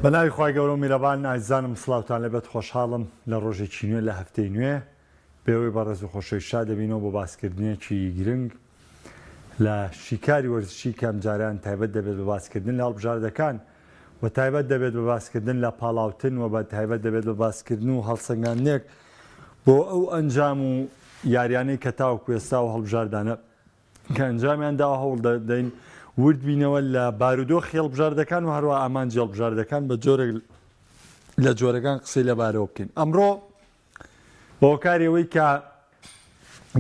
بە ناوی خوای گەورە و میرەبان ئازیزانم سڵاوتان لێبێت خۆشحاڵم لە ڕۆژێکی نوێ لە هەفتەی نوێ بێوەی بەڕێز و خۆشەویست شاد دەبینەوە بۆ باسکردنێکی گرنگ لە شیکاری وەرزشی کە ئەمجارەیان تایبەت دەبێت بە باسکردن لە هەڵبژاردەکان و تایبەت دەبێت بە باسکردن لە پاڵاوتن و بە تایبەت دەبێت بە باسکردن و هەڵسەنگاندنێک بۆ ئەو ئەنجام و یاریانەی کە تاوەکو ئێستا و هەڵبژاردانە کە ئەنجامیان داوە هەوڵ دەدەین ورد بینەوە لە بارودۆخی هەڵبژاردەکان و هەروە ئامانجی هەڵبژاردەکان بە جۆرێک لە جۆرەکان قسەی لەبارەوە بکەین ئەمڕۆ بە هۆکاری ئەوەی کە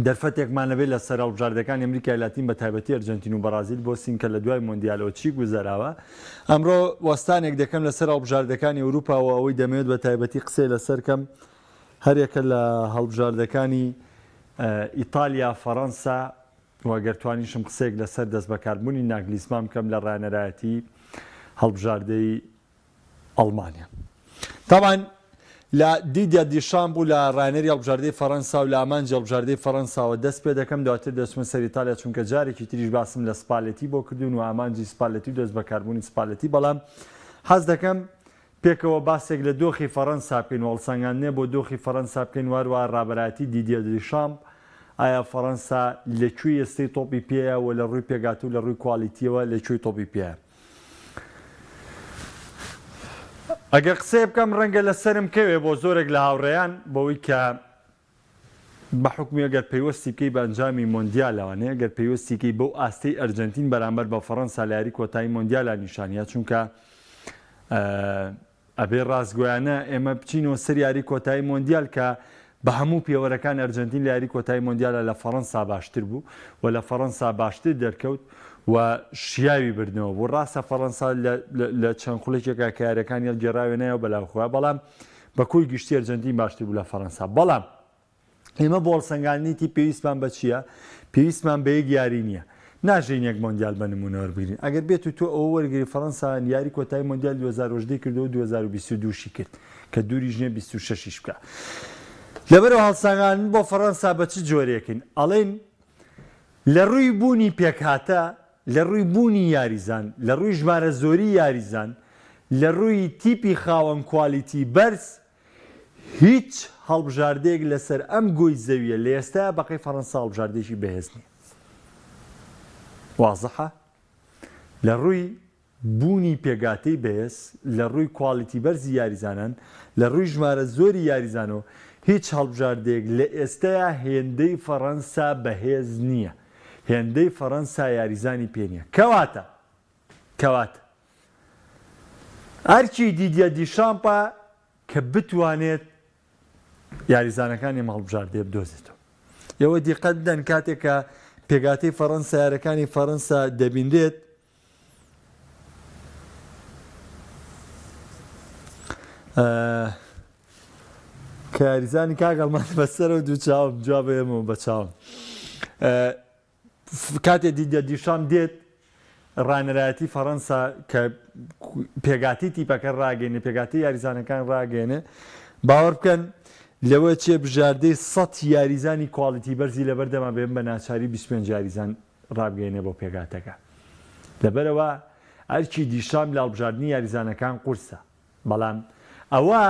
دەرفەتێکمان نەبێت لە سەر هەڵبژاردەکانی ئەمریکای لاتین بە تایبەتی ئەرجەنتین و بەڕازیل بۆ سین کە لە دوای مۆندیالەوە چی گوزەراوە ئەمڕۆ وەستانێک دەکەم لەسەر هەڵبژاردەکانی ئەوروپا و ئەوەی دەمەوێت بە تایبەتی قسەی لەسەر کەم هەریەکە لە هەڵبژاردەکانی ئیتالیا، فەڕەنسا و گەر توانیشم قسەیەک لەسەر دەستبەکاربوونی ناگلیسمان بکەم لە ڕانەرایەتی هەڵبژاردەی ئەڵمانیا. تاوان لە دیدیا دیشامپ و لە ڕاهێنەری هەڵبژاردەی فەرەنسا و لە ئامانجی هەڵبژاردەی فەرەنساوە دەست پێ دەکەم دواتر دەچمە سەر ئیتالیا چونکە جارێکی تریش باسم لە سپالێتی بۆ کردوون و ئامانجی سپالێتی و دەست بەکاربوونی سپالێتی بەڵام حەز دەکەم پێکەوە باسێک لە دۆخی فەرەنسا بکەین و هەڵسەنگاندنێ بۆ دۆخی فەرەنسا بکەین و هەروەها ڕابەرایەتی دیدیە دیشامپ ئایا فەرەنسا لە کوێی ئێستەی تۆپی پێیە و لە ڕووی پێکهاتە و لە ڕووی کوالیتیەوە لە کوێی تۆپی پێیە. ئەگەر قسەیە بکەم ڕەنگە لەسەرم کەوێ بۆ زۆرێک لە هاوڕێیان بەوەی کە بە حوکمی ئەگەر پەیوەستی بکەی بە ئەنجامی مۆندیالەوانێ ئەگەر پەیوەستی کەی بەو ئاستەی ئەرجەنتین بەرامبەر بە فەڕەنسا لە یاری کۆتایی مۆندیالا نیشانیا چونکە ئەبێ ڕاستگۆیانە ئێمە بچینەوە سەر یاری کۆتایی مۆندیال کە بە هەموو پێوەرەکان ئەرجەنتین لە یاری کۆتایی مۆندیالا لە فەڕەنسا باشتر بوو و لە فەڕەنسا باشتر دەرکەوت و شیاوی بردنەوە بوو ڕاستە فەڕەنسا لە چەند خولێکێکا کە یاریەکانی هەڵگێڕاوێنایەوە بەلاوخوا بەڵام بە کۆی گشتی ئەرجەنتین باشتر بوو لە فەڕەنسا بەڵام ئێمە بۆ هەڵسەنگاندنی تیپ پێویستمان بە چییە؟ پێویستمان بە یەک یاری نییە. ناژێین یەک مۆندیال بە نموونە وەربگرین. ئەگەر بێت و تۆ ئەوە وەرگری فەڕەنسا یاری کۆتایی مۆندیال 2018 کردەوە 2022 شی کرد کە دووریش نییە 26 یش بکا. لەبەرئەوە هەڵسەنگاندن بۆ فەڕەنسا بە چ جۆرێکین؟ ئەڵێین لە ڕووی بوونی پێکهاتە، لە ڕووی بوونی یاریزان، لە ڕووی ژمارە زۆری یاریزان، لە ڕووی تیپی خاوەن کوالیتی بەرز، هیچ هەڵبژاردەیەک لەسەر ئەم گۆی زەویە لە ئێستایا بەقەی فەڕەنسا هەڵبژاردەیەکی بەهێز نیە. وازحە؟ لە ڕووی بوونی پێگاتەی بەهێز، لە ڕووی کوالیتی بەرزی یاریزانان، لە ڕووی ژمارە زۆری یاریزانەوە هیچ هەڵبژاردەیەک لە ئێستایا هێندەی فەڕەنسا بەهێز نیە. هێندەی فەڕەنسا یاریزانی پێ نیە. کەواتە کەواتە ئەرکی دیدیە دیشامپە کە بتوانێت یاریزانەکانی ئەم هەڵبژاردەیە بدۆزێتەوە. ئێوە دیقەت بدەن کاتێک کە پێکهاتەی فەڕەنسا یارەکانی فەڕەنسا دەبینرێت کە یاریزانی کاک ئەڵمان بەسەرەوە دوو چاوم جواب ئێمەوە بە چاوم کاتێ دیدیە دیشام دێت ڕانەرایەتی فەڕەنسا کە پێگاتی تیپەکە ڕاگەینێ پێگاتی یاریزانەکان ڕاگەێنێ باوەڕ بکەن لەوە چێ بژاردەی سە یاریزانی کوالیتی بەرزی لەبەردەما بێن بە ناچاری 25 یاریزان ڕابگەینێ بۆ پێگاتەکە لەبەرەوە ئەرکی دیشام لە هەڵبژاردنی یاریزانەکان قورسە بەڵام ئەوە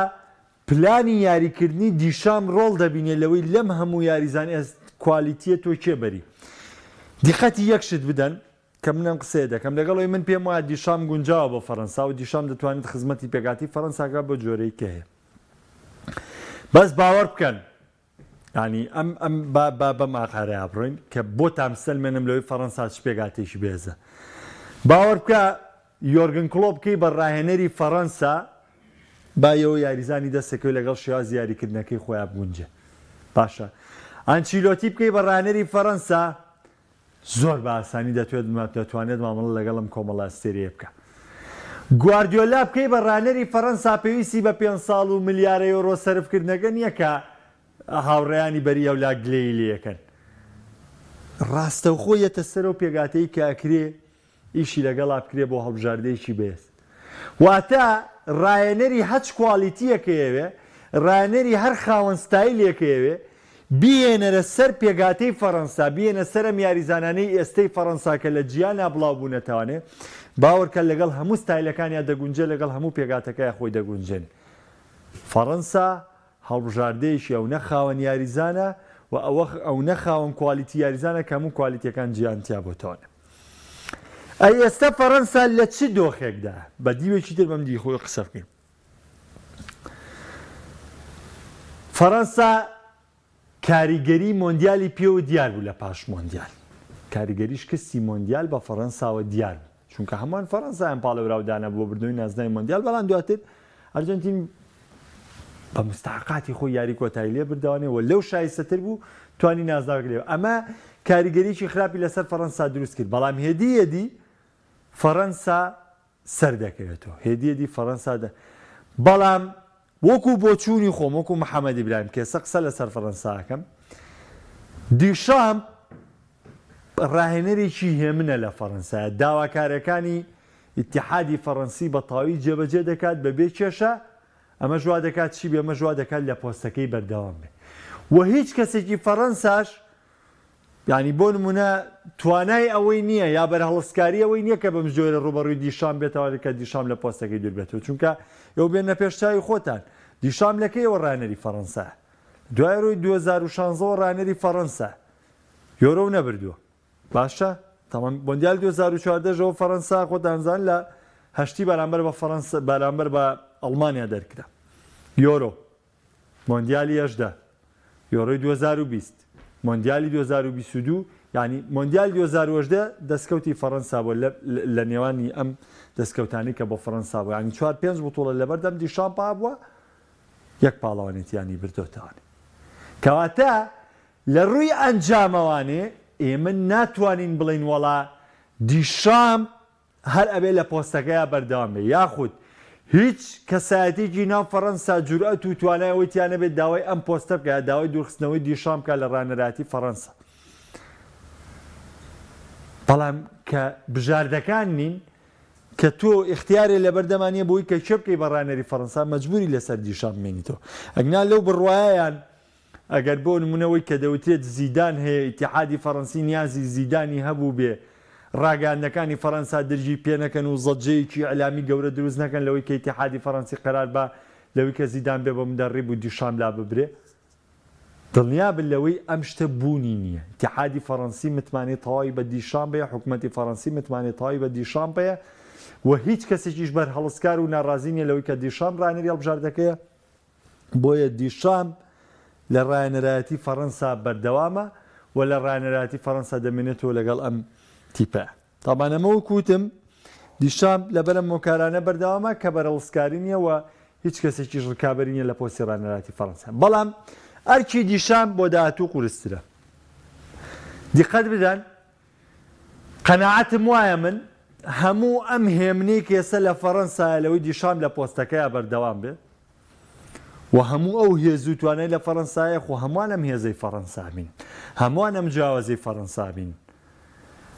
پلانی یاریکردنی دیشام ڕۆڵ دەبینێ لەوەی لەم هەموو یاریزان ئێست کوالیتیە تۆ کێ بەری؟ دیقەتی یەک شت بدەن کە من ئەم قسەیە دەکەم لەگەڵ ئەوەی من پێم وایە دیشام گونجاوە بۆ فەرەنسا و دیشام دەتوانێت خزمەتی پێکهاتەی فەرەنسا بکات بەو جۆرەی کە هەیە بەس باوەڕ بکەن یانی ئەم ئەم با با بەم ئاقارەیا بڕۆین کە بۆتان بسەلمێنم لەوەی فەڕەنسا چ پێکهاتەیەکی بەهێزە. باوەڕ بکە یۆرگن کڵۆپ بکەی بە ڕاهێنەری فەڕەنسا با یەوە یاریزانی دەستەکەوێت لەگەڵ شێوازی یاریکردنەکەی خۆیان بگونجێ. باشە ئەنچیلۆتی بکەی بە ڕاهێنەری فەڕەنسا زۆر بە ئاسانی دەتوێت دەتوانێت مامەڵە لەگەڵ ئەم کۆمەڵە ئەستێرەیە بکا. گواردیۆلا بکەی بە ڕانەری فەرەنسا پێویستی بە پێنج ساڵ و ملیارە یۆرۆ سەرفکردنەکە نییە کە هاوڕێیانی بەری ئەولا گلەیی لێکەن. ڕاستەوخۆ یەتە سەر ئەو پێکهاتەی کە ئەکرێ ئیشی لەگەڵا بکرێ بۆ هەڵبژاردەیەکی بەهێز. واتە ڕاهێنەری هەچ کوالیتییەکەیەوێ، ڕاهێنەری هەر خاوەن ستایلێکەیەوێ، بیهێنەرە سەر پێکهاتەی فەرەنسا، بیهێنە سەر ئەم یاریزانانەی ئێستەی فەرەنسا کە لە جیهانا بڵاو بوونەتەوانێ. باوەرکە لەگەڵ هەموو ستایلەکانیا دەگونجێ لەگەڵ هەموو پێکهاتەکەیا خۆی دەگونجێنێ. فەڕەنسا هەڵبژاردەیەکی ئەونە خاوەن یاریزانە و ئەوە ئەونە خاوەن کوالیتی یاریزانە کە هەموو کوالیتیەکان جیان تیا بۆتەوەنە. ئەی ئێستا فەڕەنسا لە چ دۆخێکدایە؟ بە دیوێکی تر بەم دیوی خۆی قسە بکەین. فەڕەنسا کاریگەری مۆندیالی پێوە دیار بوو لە پاش مۆندیال. کاریگەری شکستی مۆندیال بە فەڕەنساوە دیار بوو. چونکە هەمووان فەڕەنسایان پاڵێوراو دانا بۆ بردنەوەی نازناوی مۆندیال، بەڵام دواتر ئەرجەنتین بە مستحقاتی خۆی یاری کۆتایی لێ بردەوانێ و لەو شایستەتر بوو توانی نازناوێک لێ ئەمە کاریگەریی خراپی لەسەر فەڕەنسا دروست کرد، بەڵام هێدی هێدی فەڕەنسا سەردەکەوێتەوە هێدی هێدی فەڕەنسا دە بەڵام وەکو بۆچوونی خۆم وەکو محەمەد ئیبراهیم کێسە قسە لەسەر فەڕەنسا ئەکەم دیشامپ ڕاهێنەرێکی هێمنە لە فەڕەنسایە داواکارەکانی ئیتیحادی فەڕەنسی بە تەواوی جێبەجێ دەکات بەبێ کێشە ئەمەش وا دەکات چی بێ ئەمەش وا دەکات لە پۆستەکەی بەردەوام بێ و هیچ کەسێکی فەڕەنساش یانی بۆ نمونە توانای ئەوەی نییە یا بەرهەڵستکاری ئەوەی نییە کە بەم جۆرە ڕووبەڕووی دیشام بێتەوە کە دیشام لە پۆستەکەی دوور بێتەوە چونکە ئێوە بێنە پێش چاوی خۆتان دیشام لە کەیەوە ڕانەری فەڕەنسا دوای ڕووی 2016 ڕانەری فەڕەنسا یۆرۆ نەبردووە باشە تەمام مۆندیال 2014 ەوە فەڕەنسا خۆتان زان لە هەشتی بەرامبەر بە فەڕەنسا بەرامبەر بە ئەڵمانیا دەرکرا یۆرۆ مۆندیالی 18 یۆرۆی 2020 مۆندیالی 2022 یعنی مۆندیال 2018 دەستکەوتی فەڕەنسا بووە لە نێوانی ئەم دەستکەوتانی کە بۆ فەڕەنسا بوو یعنی چوار پێنج بتوڵە لەبەردەم دیشامپا بووە یەک پاڵەوانێتیانی بردۆتەوانێ کەواتە لە ڕووی ئەنجامەوانێ ئێمە ناتوانین بڵێین وەڵا دیشامپ هەر ئەبێ لە پۆستەکەیا بەردەوام بێ یاخود هیچ کەسایەتیەکی ناو فەڕەنسا جورئەت و توانای ئەوەی تیا نەبێت داوای ئەم پۆستە بکا یا داوای دوورخستنەوەی دیشامپ بکا لە ڕانەرایەتی فەڕەنسا بەڵام کە بژاردەکان نین کە تۆ ئیختیارێ لەبەردەما نیە بۆی کە کێ بکەی بە ڕانەری فەڕەنسا مەجبوری لەسەر دیشامپ بمێنیتەوە ئەگنا لەو بڕوایەیان ئەگەر بۆ نموونە وەی کە دەوترێت زیدان هەیە ئیتیحادی فەڕەنسی نیازی زیدانی هەبووبێ ڕاگەیاندنەکانی فەڕەنسا درگی پێ نەکەن و زەجەیەکی ئیعلامی گەورە دروست نەکەن لەوەی کە ئیتیحادی فەڕەنسی قەرار با لەوەی کە زیدان بێ بە مودەڕیب و دیشام لاببرێ دڵنیا بن لەوەی ئەم شتە بوونی نییە. ئیتیحادی فەڕەنسی متمانەی تەواوی بە دیشامپ هەیە، حکومەتی فەڕەنسی متمانەی تەواوی بە دیشامپ هەیە و هیچ کەسێکیش بەرهەڵستکار و ناڕازی نییە لەوەی کە دیشامپ ڕاهێنەری هەڵبژاردەکەیە. بۆیە دیشامپ لە ڕاهێنەرایەتی فەڕەنسا بەردەوامە و لە ڕاهێنەرایەتی فەڕەنسا دەمێنێتەوە لەگەڵ ئەم تیپە. تابان ئەمە وەک وتم دیشامپ لەبەر ئەم هۆکارانە بەردەوامە کە بەرەڵستکاری نییە و هیچ کەسێکیش ڕکابەری نییە لە پۆستی ڕاهێنەرایەتی فەڕەنسا. بەڵام ئەرکی دیشامپ بۆ داهاتوو قورسترە. دیقەت بدەن قەناعەتم وایە من هەموو ئەم هێمنەی کە ئێستا لە فەڕەنسایە لەوەی دیشامپ لە پۆستەکەیا بەردەوام بێت و هەموو ئەو هێز و توانای لە فەڕەنسایە خۆ هەمووان ئەم هێزەی فەڕەنسا بین هەمووان ئەم جیاوازەی فەڕەنسا بین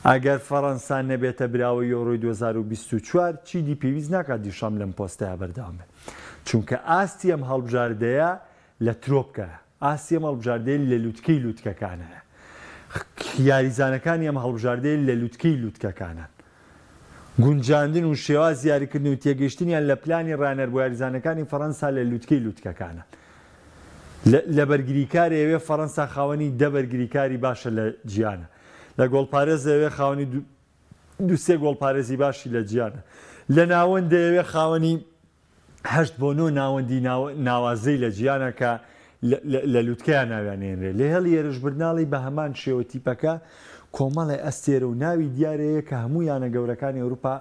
ئەگەر فەڕەنسا نەبێتە براوەی یۆرۆی 2024 چیدی پێویست ناکات دیشام لەم پۆستەیا بەردەوام بێت چونکە ئاستی ئەم هەڵبژاردەیە لە ترۆپکایە ئاستی ئەم هەڵبژاردەیە لە لوتکەی لوتکەکانایە. یاریزانەکانی ئەم هەڵبژاردەیە لە لوتکەی لوتکەکانان. گونجاندن و شێوازی یاریکردن و تێگەیشتنیان لە پلانی ڕانەر بۆ یاریزانەکانی فەرەنسا لە لوتکەی لوتکەکانان. لە بەرگریکار ئەوێ فەرەنسا خاوەنی دە بەرگریکاری باشە لە جیهانە. لە گۆڵپارێز ئەوێ خاوەنی دوو سێ گۆڵپارێزی باشی لە جیهانە. لە ناوەند دەیەوێ خاوەنی هەشت بۆ نۆ ناوەندی ناوازەی لە جیهانە کە لە لوتکەیا ناویان ئێنرێ. لە هێڵی هێرشبردناڵی بە هەمان شێوە تیپەکە کۆمەڵێ ئەستێرە و ناوی دیار هەیە کە هەموو یانە گەورەکانی ئەوروپا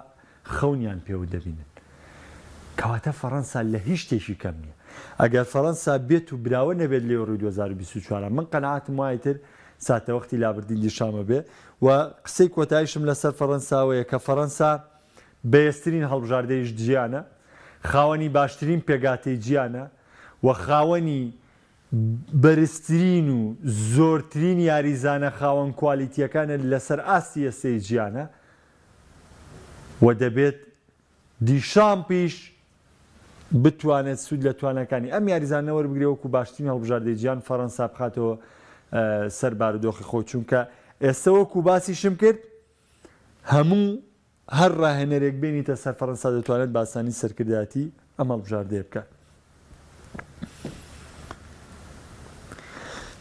خەونیان پێوە دەبینن. کەواتە فەڕەنسا لە هیچ شتێکی کەم نییە. ئەگەر فەڕەنسا بێت و براوە نەبێت لە یۆرۆی 2024 من قەناعەتم وایە تر ساتەوەختی لابردنی دیشامە بێ و قسەی کۆتاییشم لەسەر فەڕەنسا ئەوەیە کە فەڕەنسا بەهێزترین هەڵبژاردەیش جیانە، خاوەنی باشترین پێکهاتەی جیانە و خاوەنی بەرزترین و زۆرترین یاریزانە خاوەن کوالیتییەکانە لەسەر ئاستی ئێستەی جیانە و دەبێت دیشامپیش بتوانێت سوود لە تواناکانی ئەم یاریزانە وەربگرێت وەکو باشترین هەڵبژاردەی جیان فەرەنسا بخاتەوە سەر بارودۆخی خۆی چونکە ئێستە وەکو باسیشم کرد هەموو. هەر ڕاهێنەرێک بێنیتە سەر فەرەنسا دەتوانێت بە ئاسانی سەرکردایەتی ئەم هەڵبژاردەیە بکات.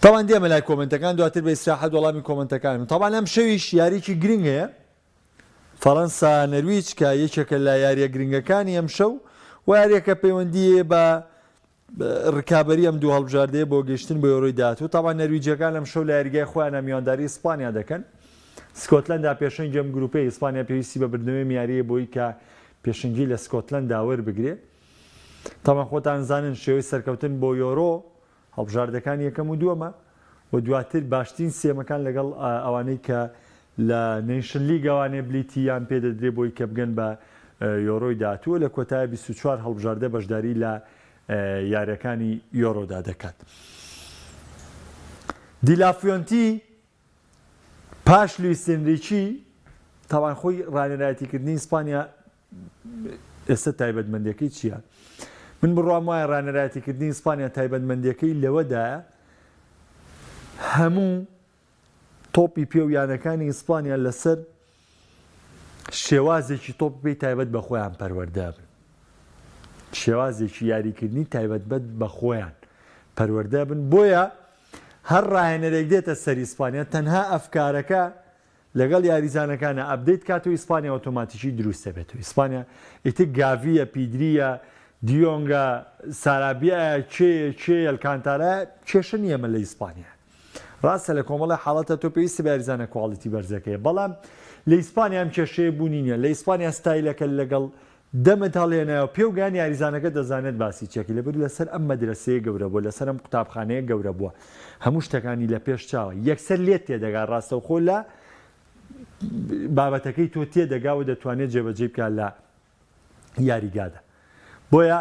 تاوان دێمە لای کۆمنتەکان دواتر بە ئیسراحەت وەڵامی کۆمنتەکانم تاوان ئەم شەویش یاریکی گرنگ هەیە فەرەنسا نەرویج کە یەکێکە لە یاریە گرنگەکانی ئەم شەو و یاریەکە پەیوەندی بە رکابەری ئەم دوو هەڵبژاردەیە بۆ گەیشتن بە یۆرۆی داهاتوو، تەبعەن نەرویجییەکان ئەمشەو لە یاریگای خۆیانە میوانداری ئیسپانیا دەکەن. سکۆتلەندا پێشەنگی ئەم گروپەیە، ئیسپانیا پێویستی بە بردنەوەی ئەم یارییە بۆی کە پێشەنگی لە سکۆتلەندا وەربگرێ. تەبعەن خۆتان زانن شێوەی سەرکەوتن بۆ یۆرۆ هەڵبژاردەکان یەکەم و دووەمە و دواتر باشترین سێیەمەکان لەگەڵ ئەوانەی کە لە نەیشن لیگ ئەوانەیە بلیتی یان پێ دەدرێ بۆی کە بگەن بە یۆرۆی داهاتوو لە کۆتایە 24 هەڵبژاردە بەشداری لە یاریەکانی یۆرۆدا دەکات. دیلافیۆنتی پاش لویس ئێنریکی تاوان خۆی ڕانێرایەتیکردنی ئیسپانیا ئێستا تایبەتمەندیەکەی چییە؟ من بڕوام وایە ڕانەرایەتیکردنی ئیسپانیا تایبەتمەندیەکەی لەوەدایە هەموو تۆپی پێ و یانەکانی ئیسپانیا لەسەر شێوازێکی تۆپی پێی تایبەت بە خۆیان پەروەردە بن شێوازێکی یاریکردنی تایبەتمەند بە خۆیان پەروەردە بن بۆیە هەر ڕاهێنەرێک دێتە سەر ئیسپانیا تەنها ئەفکارەکە لەگەڵ یاریزانەکانا update کات و ئیسپانیا ئۆتۆماتیکی دروست دەبێت و ئیسپانیا ئیتر گاڤیە پیدریە دیۆنگە سارابیایە کێیە کێیە ئەلکانتارایە کێشە نییە ئەمە لە ئیسپانیا ڕاستە لە کۆمەڵی حاڵەتە تۆ پێویستی بە یاریزانە quality بەرزەکەیە بەڵام لە ئیسپانیا ئەم کێشەیە بوونی نییە لە ئیسپانیا ستایلەکە لەگەڵ دەمت هەڵهێنایەوە پێوگان یاریزانەکە دەزانێت باسی چیەکەی لەبەر لەسەر ئەم مەدرەسەیە گەورە بووە لەسەر ئەم قوتابخانەیە گەورە بووە هەموو شتەکانی لە پێش چاوە یەکسەر لێت تێدەگا ڕاستەوخۆ لە بابەتەکەی تۆ تێدەگا و دەتوانێت جێبەجێی بکات لە یاریگادا بۆیە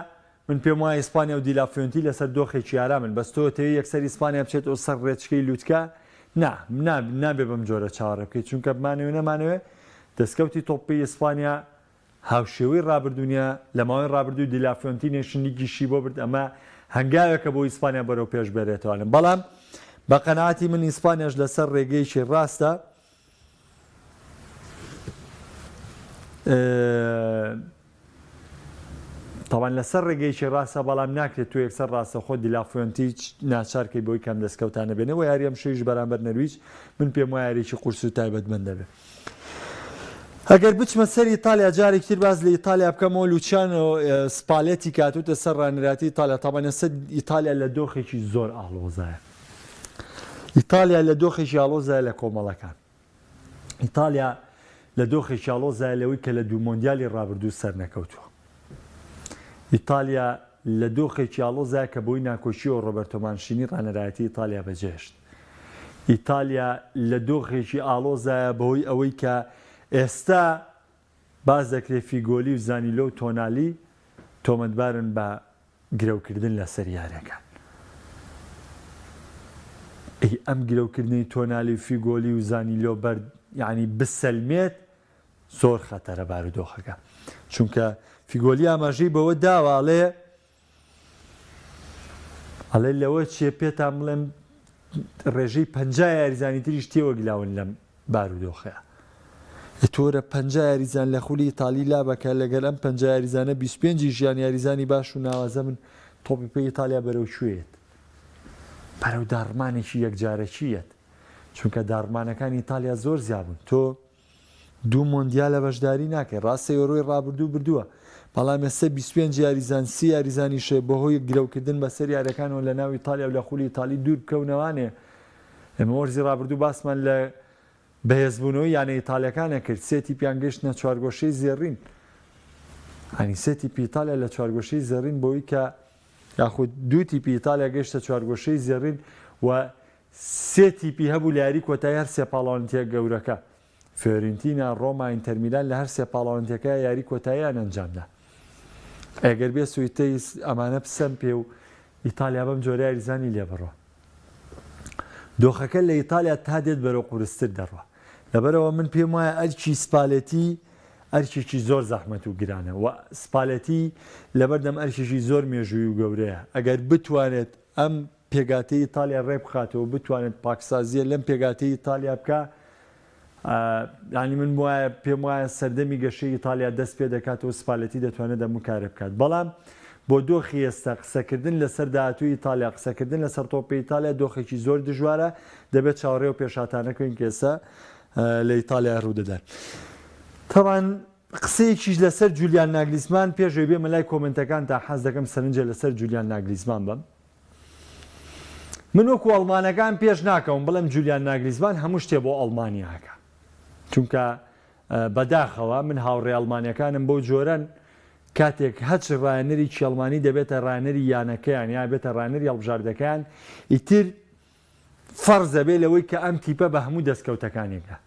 من پێم وایە ئیسپانیا و دیلافیۆنتی لەسەر دۆخێکی ئارامن بەس تۆ تەوێ یەکسەر ئیسپانیا بچێتەوە سەر ڕێچکەی لوتکە نا نا نابێ بەم جۆرە چاوەڕێ بکەیت چونکە بمانەوێ نەمانەوێ دەستکەوتی تۆپی ئیسپانیا هاوشێوەی رابردوو نیە، لە ماوەی رابردوو دیلافیۆنتی نەیشن لیگیشی بۆ برد ئەمە هەنگاوێکە بۆ ئیسپانیا بەرەو پێش بەرێتوانم بەڵام بە قەناعەتی من ئیسپانیاش لەسەر رێگەیەکی راستە تاوان لەسەر ڕێگەیەکی ڕاستە بەڵام ناکرێت تۆ یەکسەر ڕاستەخۆ دیلافۆنتی ناچارکەی بۆی کەم دەستکەوتانە بێنێ و یاری ئەم شەویش بەرامبەر نەرویج من پێم وایە یاریی قورس و تایبەتمەند دەبێت. ئەگەر بچمە سەر ئیتالیا جارێکی تر باس لە ئیتالیا بکەمەوە لوچیانۆ سپالێتی کاتوتە سەر ڕانراتی ئیتالیا تاوان ئێستا ئیتالیا لە دۆخێکی زۆر ئاڵۆزایە ئیتالیا لە دۆخێکی ئاڵۆزایە لە کۆمەڵەکان ئیتالیا لە دۆخێکی ئاڵۆزایە لەوەی کە لە دوو مۆندیالی ڕابردوو سەرنەکەوتووە. ئیتالیا لە دۆخێکی ئاڵۆزایە کە بەهۆی ناکۆکییەوە ڕۆبەرتۆ مانشینی ڕانەرایەتی ئیتالیا بەجێهێشت. ئیتالیا لە دۆخێکی ئاڵۆزایە بەهۆی ئەوەی کە ئێستا باس دەکرێت فیگۆلی و زانیلۆ و تۆنالی تۆمەتبارن بە گرەوکردن لەسەر یاریەکان. ئەی ئەم گرەوکردنەی تۆنالی و فیگۆلی و زانیلۆ بەر یانی بسەلمێت زۆر خەتەرە بارودۆخەکە چونکە فیگۆلی ئاماژەی بەوە داوە ئەڵێ ئەڵێ لەوە چیە پێتان بڵێم ڕێژەی 50 یاریزانی تریش تێوەگلاون لەم بارودۆخەیە. تۆرە 50 یاریزان لە خولی ئیتالی لابە کە لەگەل ئەم 50 یاریزانە 25 ژیان یاریزانی باش و ناوازە بن تۆپی پێی ئیتالیا بەرەو کوێیەت بەرەو داڕمانێکی یەکجارەکییەت چونکە داڕمانەکانی ئیتالیا زۆر زیابوون تۆ دوو مۆندیالە بەشداری ناکەی، ڕاستە یۆرۆی ڕابردوو بردووە، بەڵام ئێستا 25 یاریزان سی یاریزانیش بەهۆی گرەوکردن بەسەر یاریەکانەوە لە ناو ئیتالیا و لە خولی ئیتالی دوور بکەونەوانێ. ئێمە وەرزی ڕابردوو باسمان لە بەهێزبوونەوەی یانە ئیتالیەکانە کرد، سێ تیپیان گەیشتنە چوارگۆشەی زێڕین، یانی سێ تیپی ئیتالیا لە چوارگۆشەی زێڕین بۆی کە یاخود دوو تیپی ئیتالیا گەیشتە چوارگۆشەی زێڕین و سێ تیپی هەبوو لە یاری کۆتایی هەر سێ پاڵەوانێتییە گەورەکە، فیۆرینتینا، ڕۆما، ئینتەرمیلان لە هەر سێ پاڵەوانێتییەکە یاری کۆتاییان ئەنجامدا. ئەگەر بێ سویتەی ئەمانە بسەمپێ و ئیتالیا بەم جۆرە یاریزانی لێ بڕوا. دۆخەکە لە ئیتالیا تا دێت بەرەو قورستر دەڕوا. لەبەرئەوە من پێم وایە ئەرکی سپالێتی ئەرکێکی زۆر زەحمەت و گرانە و سپالێتی لەبەردەم ئەرکێکی زۆر مێژووی و گەورەیە. ئەگەر بتوانێت ئەم پێکهاتەی ئیتالیا رێکبخاتەوە و بتوانێت پاکسازییە لەم پێکهاتەی ئیتالیا بکا. یانی من وایە پێم وایە سەردەمی گەشەی ئیتالیا دەست پێ دەکاتەوە سپالێتی دەتوانێت هەموو کارێ بکات بەڵام بۆ دۆخی ئێستا قسەکردن لەسەر داهاتووی ئیتالیا قسەکردن لەسەر تۆپی ئیتالیا دۆخێکی زۆر دژوارە دەبێت چاوەڕێ و پێشهاتانە بکەین کە ئێستا لە ئیتالیا ڕوودەدەن. تەبعەن قسەیەکیش لەسەر جولیان ناگلیسمان پێش ئەوەی بێمە لای کۆمێنتەکان تا حەز دەکەم سەرنجێ لەسەر جولیان ناگلیسمان بەم. من وەکو ئەڵمانەکان پێش ناکەوم بڵێم جولیان ناگلیسمان هەموو شتێ بۆ ئەڵمانیا ئەکا چونکە بەداخەوە من هاوڕێ ئەڵمانیەکانم بەو جۆرەن کاتێک هەچ ڕایەنەرێکی ئەڵمانی دەبێتە ڕایەنەری یانەکەیان یا بێتە ڕایەنەری هەڵبژاردەکەیان ئیتر فەرزە بێ لەوەی کە ئەم تیپە بە هەموو دەستکەوتەکانی بگا.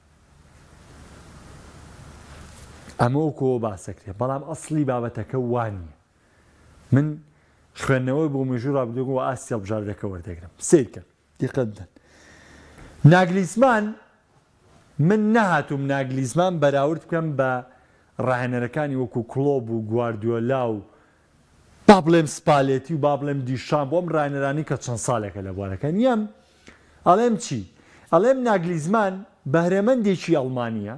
ئەمە وەکو ئەوە باسەکرێ بەڵام ئەسڵی بابەتەکە وا نییە. من خوێندنەوەی بۆ مێژوو ڕابردوو و ئاستی هەڵبژاردەکە وەردەگرم. سەیرکەن، دیقەت بدەن. ناگلیسمان من نەهاتووم ناگلیسمان بەراورد بکەم بە ڕاهێنەرەکانی وەکو کڵۆب و گواردیۆلا و با بڵێم سپالێتی و با بڵێم دیشامپ و ئەم ڕاهێنەرانەی کە چەند ساڵێکە لە بوارەکە نییەم ئەڵێم چی؟ ئەڵێم ناگلیزمان بەهرەمەندێکی ئەڵمانییە،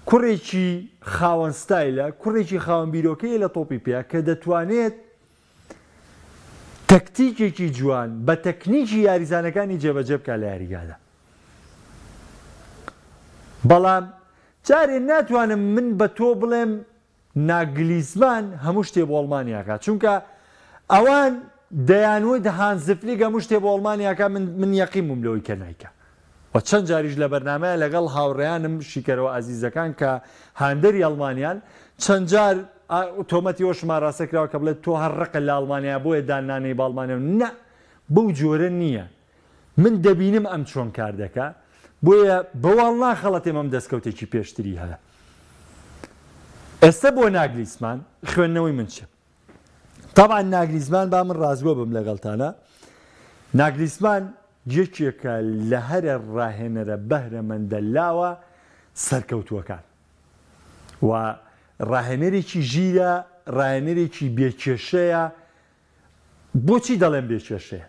کوڕێکی خاوەن ستایلە، کوڕێکی خاوەن بیرۆکەیە لە تۆپی پێ کە دەتوانێت تەکتیکێکی جوان بە تەکنیکی یاریزانەکانی جێبەجێ بکات لە یاریگادا. بەڵام جارێ ناتوانم من بە تۆ بڵێم ناگلیزمان هەموو شتێ بۆ ئەڵمانیا کا چونکە ئەوان دەیانوت هانزفلیک هەموو شتێ بۆ ئەڵمانیا کا من من یەقین بووم لەوەی کە نایکا و چەند جاریش لە بەرنامەیە لەگەڵ هاوڕێیانم شیکەرەوە ئازیزەکان کە هاندەری ئەڵمانیان چەند جار تۆمەتی ئەوەشم ئاراستە کراوە کە بڵێت تۆ هەر ڕقت لە ئەڵمانیا بۆیە دان نانێی بە ئەڵمانیا و نا بەو جۆرە نییە من دەبینم ئەم چۆن کار دەکا بۆیە بەواڵ ناخەڵەتێم ئەم دەستکەوتێکی پێشتری هەیە ئێستا بۆ ناگلیسمان خوێندنەوەی من چیە تەبعەن ناگلیسمان با من ڕاستگۆ بم لەگەڵتانە ناگلیسمان یەکێکە لە هەرە ڕاهێنەرە بەهرەمەندە لاوە سەرکەوتووەکان و ڕاهێنەرێکی ژیرە ڕاهێنەرێکی بێکێشەیە بۆچی دەڵێم بێ کێشەیە؟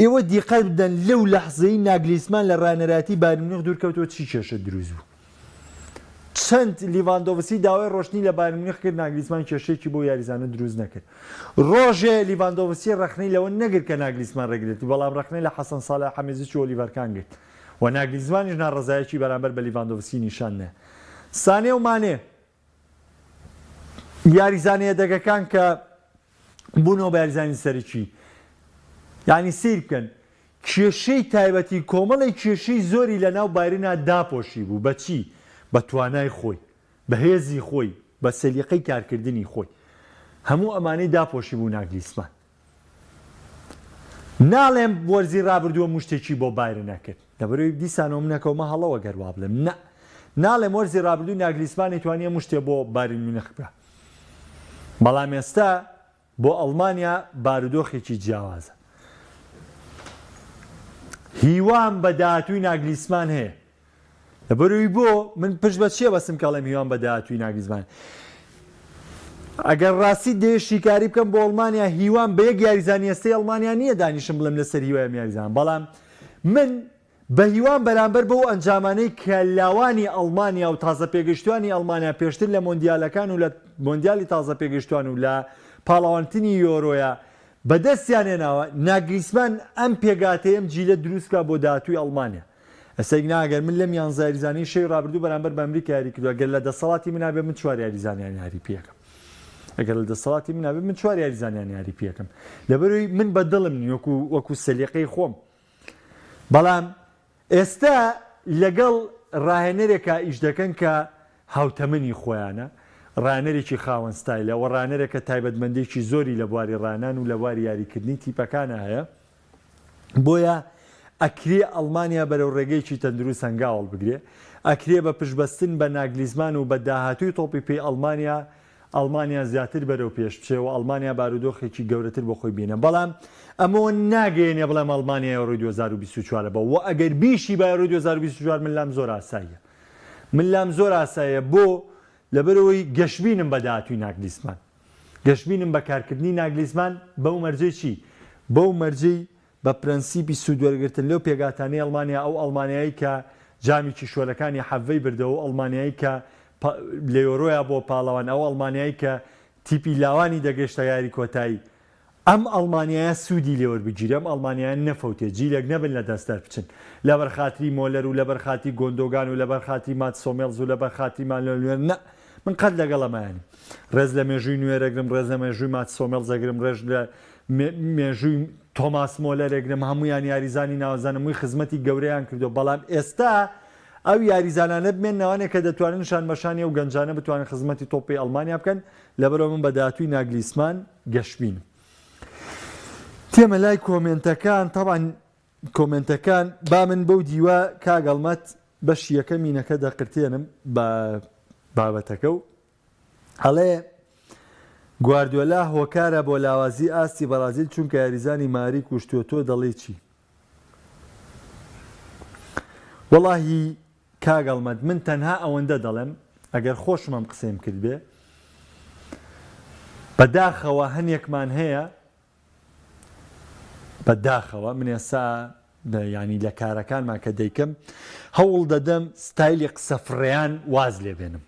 ئێوە دیقەت بدەن لەو لەحزەی ناگلیسمان لە ڕانەرایەتی بایرن میونخ دوورکەوتەوە چی کێشە دروست بوو؟ چەند لیڤاندۆڤسکی داوای ڕۆشتنی لە بایرن میونخ کرد ناگلیسمان کێشەیەکی بۆ یاریزانە دروست نەکرد. ڕۆژێ لیڤاندۆڤسکی ڕەخنەی لەوە نەگرت کە ناگلیسمان ڕێگرێتی بەڵام ڕەخنەی لە حەسەن ساڵحامیدزیچ و ئۆلیڤەر کان گرت و ناگلیسمانیش ناڕەزایەکی بەرامبەر بە لیڤاندۆڤسکی نیشان نەیا. سانێ و مانێ یاریزانە یەدەگەکان کە بوونەوە بە یاریزانی سەرەکی یعنی سیر بکەن کێشەی تایبەتی کۆمەڵی کێشەی زۆری لە ناو بایرنا داپۆشی بوو بەچی بە توانای خۆی بە هێزی خۆی بە سەلیقەی کارکردنی خۆی هەموو ئەمانەی داپۆشی بوو ناگلیسمان ناڵێم وەرزی رابردوو هەموو شتێکی بۆ بایرن ئەکرد لەبەرئەوەی دیسانەوە من ئەکەومە هەڵەوە گەر وا بڵێم نا ناڵێم وەرزی رابردوو ناگلیسمان ئەیتوانی هەموو شتێ بۆ بایرن میونخ بکا بەڵام ئێستا بۆ ئەڵمانیا بارودۆخێکی جیاوازە هیوام بە داهاتووی ناگلیسمان هەیە لەبەرئەوەی بۆ من پشت بە چیە بەستم کە ئەڵێم هیوام بە داهاتووی ناگلیزمان ئەگەر ڕاستی دەیە شیکاری بکەم بۆ ئەڵمانیا هیوام بە یەک یاریزانی ئێستەی ئەڵمانیا نییە دانیشم بڵێم لەسەر هیوای ئەم یاریزان بەڵام من بە هیوام بەرامبەر بەو ئەنجامانەی کە لاوانی ئەڵمانیا و تازە پێگەشتوانی ئەڵمانیا پێشتر لە مۆندیالەکان و لە مۆندیالی تازە پێگەشتوان و لە پاڵاوانتنی یۆرۆیە بەدەستیان هێناوە ناگلیسمان ئەم پێگاتەیەم جیلە دروست بکا بۆ داهاتووی ئەڵمانیا ئەسەیک نا گەر من لەم یانزە یاریزانەی شەوی ڕابردوو بەرامبەر بە ئەمریکا یاری کردوە گەر لە دەسەڵاتی منا بێ من چوار یاریزانیان یاری پێکەم ئەگەر لە دەسەڵاتی منا بێ من چوار یاریزانیان یاری پێکەم لەبەرەوەی من بە دڵم نی وەکو وەکو سەلیقەی خۆم بەڵام ئێستا لەگەڵ ڕاهێنەرێکا ئیش دەکەن کە هاوتەمەنی خۆیانە ڕانەرێکی خاوەن ستایلە و ڕانەرێکە تایبەتمەندێکی زۆری لە بواری ڕانان و لە بواری یاریکردنی تیپەکانە هەیە بۆیە ئەکرێ ئەڵمانیا بەرەو ڕێگەیەکی تەندروست هەنگاو هەڵبگرێ، ئەکرێ بە پشتبەستن بە ناگلیزمان و بە داهاتووی تۆپی پێی ئەڵمانیا، ئەڵمانیا زیاتر بەرەو پێش بچێ و ئەڵمانیا بارودۆخێکی گەورەتر بۆ خۆی بینە. بەڵام ئەمەوە ناگەیەنێ بڵێم ئەڵمانیا یۆرۆی 2024 بە و ئەگەر بیشی بە یۆرۆی 2024 من لام زۆر ئاساییە. من لام زۆر ئاساییە بۆ؟ لەبەرئەوەی گەشبینم بە داهاتووی ناگلیزمان. گەشبینم بە کارکردنی ناگلیزمان بەو مەرجەی چی؟ بەو مەرجەی بە پرەنسیپی سوودوەرگرتن لەو پێکهاتانەی ئەڵمانیا، ئەو ئەڵمانیایەی کە جامی کیشوەرەکانی حەڤەی بردەوە، ئەو ئەڵمانیایەی کە لە یۆرۆیا بووە پاڵەوان، ئەو ئەڵمانیایەی کە تیپی لاوانی دەگەشتە یاری کۆتایی. ئەم ئەڵمانیایە سوودی لێ وەربگیرێ، ئەم ئەڵمانیایە نەفەوتێ، جیلێک نەبن لە دەست دەربچن. لەبەر خاتری مۆلەر و لەبەر خاتری گۆندۆگان و لەبەر خاتری ماتس هۆمێڵز و لەبەر خاتری مانوێل نوێر نا. من قەت لەگەڵ ئەمەیان نیم. ڕێز لە مێژووی نوێر ئەگرم، ڕێز لە مێژووی ماتس هۆمێڵز ئەگرم، ڕێز لە مێژووی تۆماس مۆلەر ئەگرم، هەموویان یاریزانی ناوزەن، هەمووی خزمەتی گەورەیان کردووە، بەڵام ئێستا ئەو یاریزانانە بمێننەوانێ کە دەتوانن شانبەشانی ئەو گەنجانە بتوانن خزمەتی تۆپی ئەڵمانیا بکەن، لەبەرئەوە من بە داهاتووی ناگلیسمان گەشبینم. تێمە لای کۆمێنتەکان، تەبعەن کۆمێنتەکان با من بەو دیوە کاک هەڵمەت بەشی یەکەمینەکە دەقرتێنم بە بابەتەکە و ئەڵێ گواردیۆلا هۆکارە بۆ لاوازی ئاستی بەڕازیل چونکە یاریزانی ماری کوشتووە تۆ دەڵێی چی؟ وەڵاهی کاک هەڵمەت من تەنها ئەوەندە دەڵێم ئەگەر خۆشم ئەم قسەیم کردبێ بەداخەوە هەنێکمان هەیە بە داخەوە من ئێستا یانی لە کارەکانمان کە دەیکەم هەوڵ دەدەم ستایلی قسە فڕێیان واز لێ بێنم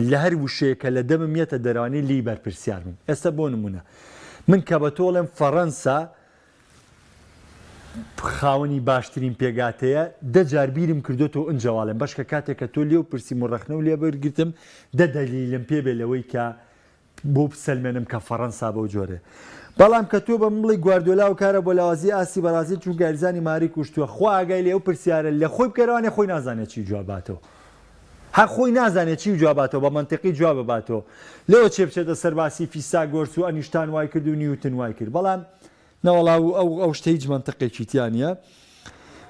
لە هەر وشەیە کە لە دەمم یەتە دەرانی لی بەرپرسیار بم ئێستا بۆ نمونە من کە بە تۆڵێم فەڕەنسا خاوەنی باشترین پێگاتەیە دە جار بیرم کردوێتەوە ئەنجەواڵێم بەشکە کاتێک کە تۆ لێو پرسیم و ڕەخنە و لێبەرگرتم دە دەلیلم پێ بێ لەوەی کە بۆ بسەلمێنم کە فەڕەنسا بەو جۆرەیە بەڵام کە تۆ بە من بڵێی گواردیۆلا هۆکارە بۆ لاوازی ئاستی بەڕازیل چونکە یاریزانی ماری کوشتووە خوا ئاگای لێ ئەو پرسیارە لە خۆی بکەرەوانێ خۆی نازانێت چی جواب باتەوە هەر خۆی نازانێت چی جواب باتەوە بە مەنتیقی جواب باتەوە لەوە چێ بچێتە سەر باسی فیساگۆرس و ئەنیشتان وای کرد و نیوتن وای کرد بەڵام نەوەڵا و ئەو ئەو شتە هیچ مەنتقێکی تیا نییە.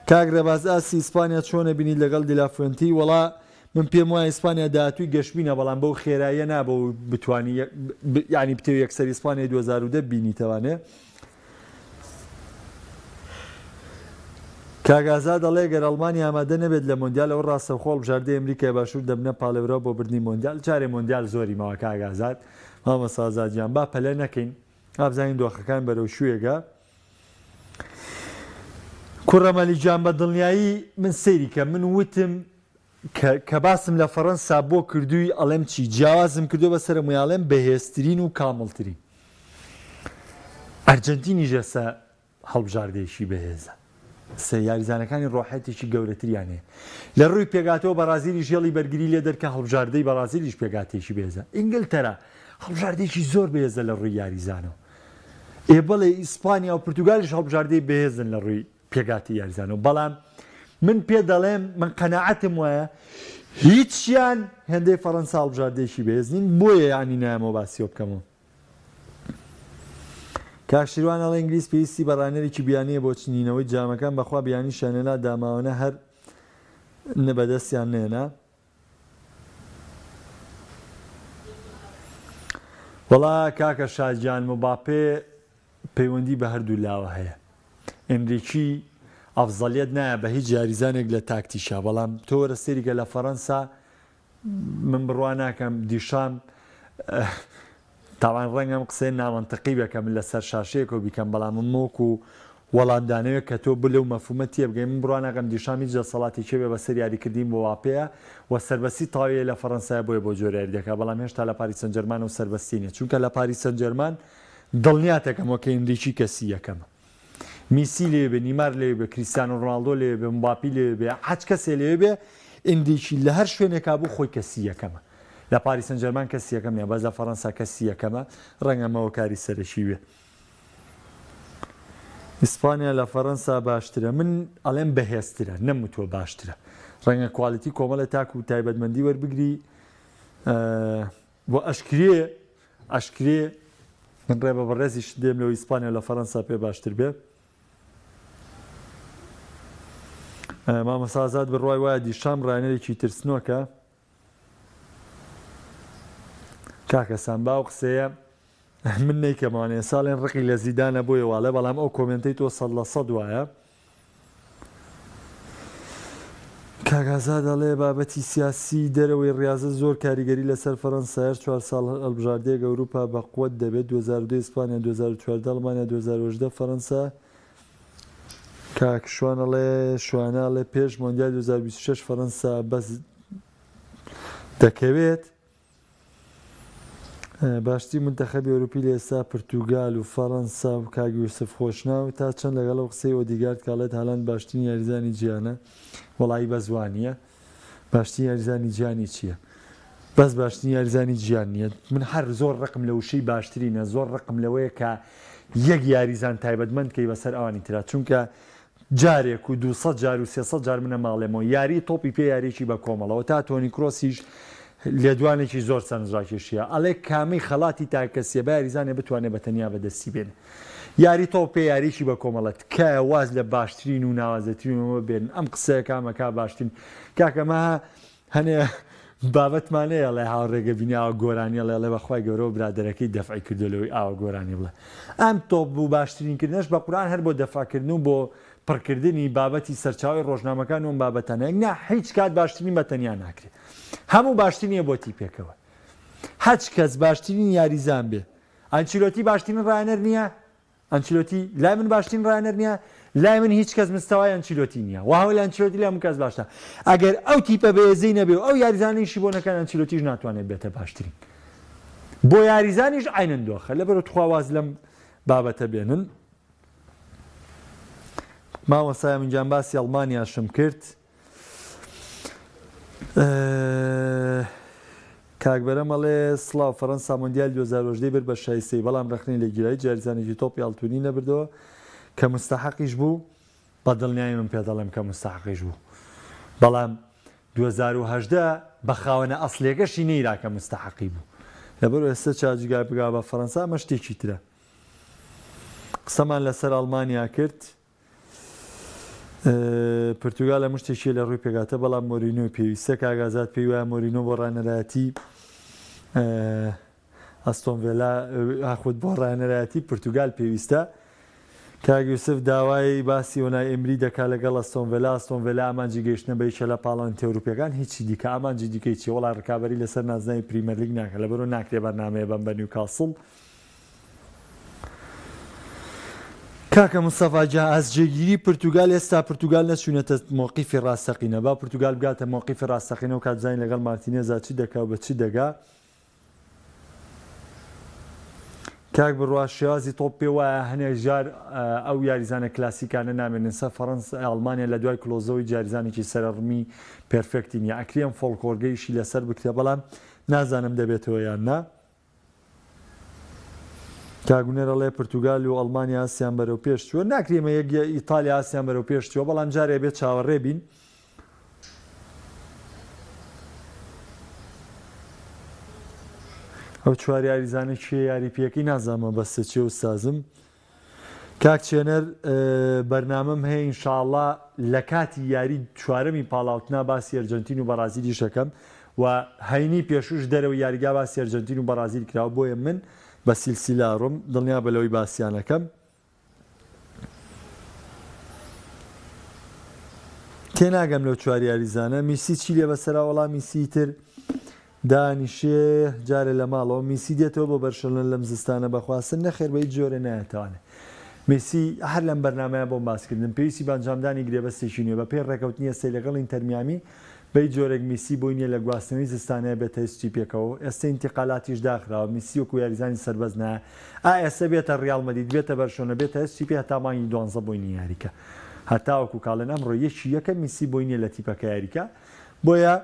کاک ڕێباز ئاستی ئیسپانیا چۆنە بینیت لەگەڵ دیلافوێنتی وەڵا من پێم وایە ئیسپانیا داهاتووی گەشبینە بەڵام بەو خێراییە نا بەو بتوانی یانی بتەوێ یەکسەر ئیسپانیای 2010 بینیتەوانێ کاک ئازاد ئەڵێ گەر ئەڵمانیا ئامادە نەبێت لە مۆندیال ئەوە ڕاستەوخۆ هەڵبژاردەی ئەمریکای باشوور دەبنە پاڵێوراو بۆ بردنی مۆندیال جارێ مۆندیال زۆری ماوە کاک ئازاد مامۆستا ئازاد گیان با پەلە نەکەین ئابزانین دۆخەکان بەرەو کوێگە. کوڕە مەلی گیان بە دڵنیایی من سەیری کە من وتم کە کە باسم لە فەڕەنسا بۆ کردووی ئەڵێم چی جیاوازم کردو بە سەرم ویاڵێم بەهێزترین و کامڵترین ئەرجەنتینیش ئێستا هەڵبژاردەیەکی بەهێزە. سێ یاریزانەکانی ڕۆحیەتێکی گەورەتریان هەیە. لە ڕووی پێکهاتەوە بەڕازیلیش هێڵی بەرگری لێ دەرکە هەڵبژاردەی بەڕازیلیش پێکهاتەیەکی بەهێزە. ئینگلتەرا هەڵبژاردەیەکی زۆر بەهێزە لە ڕووی یاریزانەوە. ئێ بەڵێ ئیسپانیا و پرتوگالیش هەڵبژاردەی بەهێزن لە ڕووی پێکهاتەی یاریزانەوە بەڵام من پێ دەڵێم من قەناعەتم وایە هیچیان هێندەی فەڕەنسا هەڵبژاردەیەکی بەهێز نین بۆیە یانی نایەمەوە باسیەوە بکەمەوە. کاک شیروان ئەڵێ ئینگلیز پێویستی بە ڕانەرێکی بیانیە بۆ چنینەوەی جامەکان بەخوا بیانیشیان هێنا داماوانە هەر نە بەدەستیان نێنا. وەڵا کاکە شاگیان مباپێ پەیوەندی بە هەردوو لاوە هەیە ئێنریکی ئەفزەلیەت نایە بە هیچ یاریزانێک لە تاکتیشا بەڵام تۆ وەرە سەیریکە لە فەرەنسا من بڕوا ناکەم دیشام تاوان ڕەنگە ئەم قسەیە نامەنتقی بێ کە من لەسەر شاشەیەکەوە بیکەم بەڵام من وەکو وەڵامدانەوەیەک کە تۆ بلەو مەفهومە تێبگەی من بڕوا ناکەم دیشام هیچ دەسەڵاتێکی هەبێ بەسەر یاریکردنی مباپێیە و سەربەستی تەواوی لە فەرەنسایە بۆیە بەو جۆرە یاری دەکات بەڵام هێشتا لە پاریس سەنجەرمان ئەو سەربەستی نیە چونکە لە پاریس سەنجەرمان دڵنیاتەکەم وەکە ئینریکی کەسی یەکەمە. میسی لەوێ بێ، نیمار لەوێ بێ، کریستیانۆ ڕۆناڵدۆ لەوێ بێ، مباپی لەوێ بێ، هەچ کەسێ لەوێ بێ، ئیندیکی لە هەر شوێنێکا بوو خۆی کەسی یەکەمە. لە پاریس سەنجەرمان کەسی یەکەم نییە، بەس لە فەرەنسا کەسی یەکەمە، ڕەنگە ئەمە هۆکاری سەرەکی بێ. ئیسپانیا لە فەرەنسا باشترە؟ من ئەڵێم بەهێزترە، نەموتووە باشترە. ڕەنگە quality کۆمەڵێ تاک و تایبەتمەندی وەربگری، بۆ ئەشکرێ ئەشکرێ من ڕێ بە بەڕێزیشت دێم لەوەی ئیسپانیا لە فەرەنسا پێ باشتر بێ. مامۆستا ئازاد بڕوای وایە دیشام ڕاهێنەرێکی ترسنۆکە. کاکە سام با ئەو قسەیە من نەیکەمەوانێ ساڵێن ڕقی لە زیدانە بۆیە واڵێ بەڵام ئەو کۆمێنتەی تۆ 100% وایە. کاک ئازاد ئەڵێ بابەتی سیاسی دەرەوەی ڕیازە زۆر کاریگەری لەسەر فەرەنسا هەر چوار ساڵ هەڵبژاردەیەک ئەوروپا بەقوەت دەبێت 2002 ئیسپانیا 2014 ئەڵمانیا 2018 فەرەنسا. کاک شوان ئەڵێ شوانە ئەڵێ پێش مۆندیال 2026 فەرەنسا بەس دەکەوێت باشترین مونتەخەبی ئەوروپی لە ئێستا پرتوگال و فەرەنسا و کاک یوسف خۆشناو تا چەند لەگەڵ ئەو قسەی ئۆدیگارد کە ئەڵێت هالاند باشترین یاریزانی جیهانە وەڵایی بەس وانیە باشترین یاریزانی جیهانی چییە بەس باشترین یاریزانی جیهان نییە من هەر زۆر ڕقم لە وشەی باشترینە زۆر ڕقم لەوەیە کە یەک یاریزان تایبەتمەند کەی بەسەر ئەوانی ترا چونکە جارێک و 200 جار و 300 جار منە ماڵێمەوە یاری تۆپی پێ یاریی بە کۆمەڵەوە تا تۆنی کرۆسیش لێدوانێکی زۆر سەرنجڕاکێشیە ئەڵێ کامەی خەڵاتی تاکەسیە با یاریزانێ بتوانێ بە تەنیا بەدەستی بێنێ یاری تۆپ پێ یاریی بە کۆمەڵە تکایە واز لە باشترین و ناوازەترین و بێنن ئەم قسەیە کامەکە باشترین کاکە مە هەنێ بابەتمان هەیە ئەڵێ هاوڕێگە بینی ئاوا گۆرانی ئەڵێ ئەڵێ بەخوای گەورەوە برادەرەکەی دەفعی کردووە لەوەی ئاوا گۆرانی بڵێ ئەم تۆپ و باشترین کردنەش بە قورئان هەر بۆ دەفعکردن و بۆ پڕکردنی بابەتی سەرچاوەی ڕۆژنامەکان و ئەم بابەتانە نا هیچ کات باشترین بە تەنیا ناکرێ هەموو باشترینە بۆ تیپێکەوە هەچ کەس باشترین یاریزان بێ ئەنچیلۆتی باشترین ڕایەنەر نییە ئەنچلۆتی لای من باشترین ڕاهێنەر نییە، لای من هیچ کەس مستەوای ئەنچیلۆتی نییە، وە ئەنچلۆتی لای من کەس باشترە، ئەگەر ئەو تیپە بەهێزەی نەبێ و ئەو یاریزانانەیشی بۆ نەکەن ئەنچیلۆتیش ناتوانێت بێتە باشترین. بۆ یاریزانیش عەینەن دۆخە، لەبەرئەوە تخوا واز لەم بابەتە بێنن. مامۆستای من گیان باسی ئەڵمانیاشم کرد. کاک بەرەم ئەڵێ سڵاو فەرەنسا مۆندیالی 2018 برد بە شایستەی بەڵام رەخنەی لێ گیرا هیچ یاریزانێکی تۆپی ئاڵتونی نەبردەوە کە مستەحەقیش بوو بە دڵنیایی من پێ دەڵێم کە مستەحەقیش بوو بەڵام 2018 بە خاوەنە ئەسلیەکەشی نەیرا کە مستەحەقی بوو لەبەر ئێستا چاجگای بگا بە فەرەنسا ئەمە شتێکی ترە قسەمان لەسەر ئەڵمانیا کرد پرتوگال هەموو شتێکی لە ڕووی پێکهاتە بەڵام مۆرینۆی پێویستە کاک ئازاد پێی وایە مۆرینۆ بۆ ڕانەرایەتی ئەستۆن ڤێلا یاخود بۆ ڕانەرایەتی پرتوگال پێویستە کاک یوسف داوای باسی ئۆنای ئێمری دەکا لەگەڵ ئەستۆن ڤێلا ئەستۆن ڤێلا ئامانجی گەیشتنە بە یەکێ لە پاڵەوانێتیە ئەوروپیەکان هیچی دیکە ئامانجی دیکەی چیە وەڵا ڕکابەری لەسەر نازناوی پریمەرلیگ ناکە لەبەرئەوە ناکرێ بەرنامەیە بەم بە نیوکاسڵ کاکە مستەفا گیان ئاست جێگیری پرتوگال ئێستا پرتوگال نەچوونەتە مۆقیفی ڕاستەقینە با پرتوگال بگاتە مۆقیفی ڕاستەقینە و کات بزانین لەگەڵ مارتینێزا چ دەکا و بە چ دەگا کاک بڕوا شێوازی تۆپ پێ وایە هەنێک جار ئەو یاریزانە کلاسیکانە نامێنن سە فەڕەنس ئەڵمانیا لە دوای کلۆزەوەی یاریزانێکی سەرەڕمی perfect ی نییە ئەکری ئەم فۆڵکۆرگەیشی لەسەر بکرێ بەڵام نازانم دەبێتەوە یان نا کاک هونەر ئەڵێ پرتوگال و ئەڵمانیا ئاستیان بەرەو پێش چووە ناکرێ ئێمە یەک ئیتالیا ئاستیان بەرەو پێش چووە بەڵام جارێ بێت چاوەڕێ بین ئەو چوار یاریزانە کێ یاری پێەکەی نازانمە بەستە چێ ئوستازم کاک چێنەر بەرنامەم هەیە ان شاءاللە لە کاتی یاری چوارەمی پاڵاوتنا باسی ئەرجەنتین و بەڕازیلیش ئەکەم و هەینی پێشوش دەرەوەی یاریگا باسی ئەرجەنتین و بەڕازیل کراوە بۆیە من بە سیلسیلە ئەڕۆم دڵنیابە لەوەی باسیان ئەکەم. تێناگەم لەو چوار یاریزانە میسی چی لێ بەسەرا وەڵا میسی تر دانیشێ جارێ لە ماڵەوە میسی دێتەوە بۆ بەرشەلۆنە لەم زستانە بەخواستن نەخێر بە هیچ جۆرێ نایەتەوانێ میسی هەر لەم بەرنامەیە بۆم باسکردن پێویستی بە ئەنجامدانی گرێبەستێکی نوێ بەپێی ڕێکەوتنی ئێستەی لەگەڵ ئینتەر میامی بە هیچ جۆرێک میسی بۆی نییە لە گواستنەوەی زستانەیە بێتە هیچ تیپێکەوە ئێستە ئینتیقالاتیش داخراوە میسی وەکو یاریزانی سەربەست نایە ئا ئێستە بێتە ڕیاڵ مەدرید بێتە بەرشەلۆنە بێتە هیچ تیپێ هەتا مانگی دوانزە بۆی نییە یاریکا هەتاوەکو کاڵێن ئەمڕۆ یەکی یەکە میسی بۆی نییە لە تیپەکە یاریکا بۆیە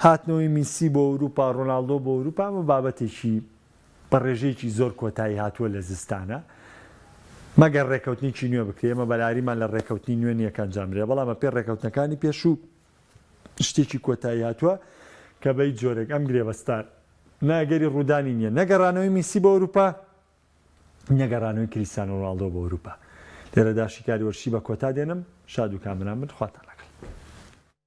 هاتنەوەی میسی بۆ ئەوروپا، ڕۆناڵدۆ بۆ ئەوروپا ئەمە بابەتێکی بە ڕێژەیەکی زۆر کۆتایی هاتووە لە زستانە مەگەر ڕێکەوتنێکی نوێ بکرێ ئێمە بەلاریمان لە ڕێکەوتنی نوێ نییە کە ئەنجام درێ بەڵام بەپێی ڕێکەوتنەکانی پێشوو شتێکی کۆتایی هاتووە کە بە هیچ جۆرێک ئەم گرێبەستە نە ئەگەری ڕوودانی نییە نە گەڕانەوەی میسی بۆ ئەوروپا نە گەڕانەوەی کریستیانۆ ڕۆناڵدۆ بۆ ئەوروپا لێرەدا شیکاری وەرزشی بە کۆتا دێنم شاد و کامەران بن خواتان.